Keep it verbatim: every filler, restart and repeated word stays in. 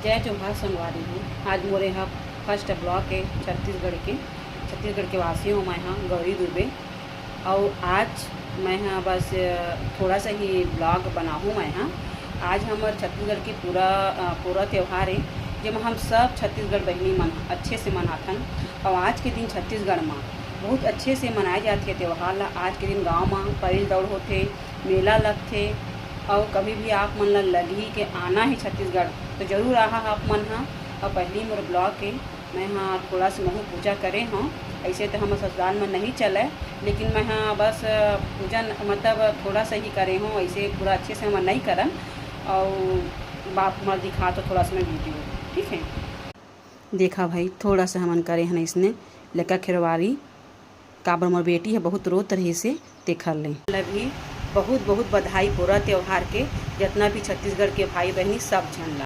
जय जोहार संगवारी हो। आज मोर यहाँ first vlog है छत्तीसगढ़ के, छत्तीसगढ़ के वासी हूँ मैं, हाँ, गौरी दुबे। और आज मैं हाँ बस थोड़ा सा ही vlog बनाहूँ मैं हाँ। आज हमर छत्तीसगढ़ के पूरा, अ, पूरा त्यौहार है, जेमा हम सब छत्तीसगढ़ बहिनी मन अच्छे से मनाथन। और आज के दिन छत्तीसगढ़ में बहुत अच्छे से मनाए जाथे त्यौहार ला। आज के दिन गांव में पैल दौड़ होथे, मेला लगथे। और कभी भी आप मन ला लगही के आना है छत्तीसगढ़, तो जरूर आहा आप मन हा। और पहली मोर vlog के मैं हाँ थोड़ा सा महू पूजा करे हूँ। ऐसे तो हम ससुराल में नहीं चले, लेकिन मैं हाँ बस पूजन मतलब थोड़ा सा ही करे हूँ, ऐसे पूरा अच्छे से हम नहीं करन। और बाप मैं दिखा तो थोड़ा सा मैं video, ठीक है। देखा भाई, थोड़ा सा हमन करे हन इसने लेका खेरवारी, काबर मोर बेटी है बहुत रोत रही से तेखर ले। मतलब भी बहुत बहुत बधाई पूरा त्यौहार के, जितना भी छत्तीसगढ़ के भाई बहनी सब झन ला।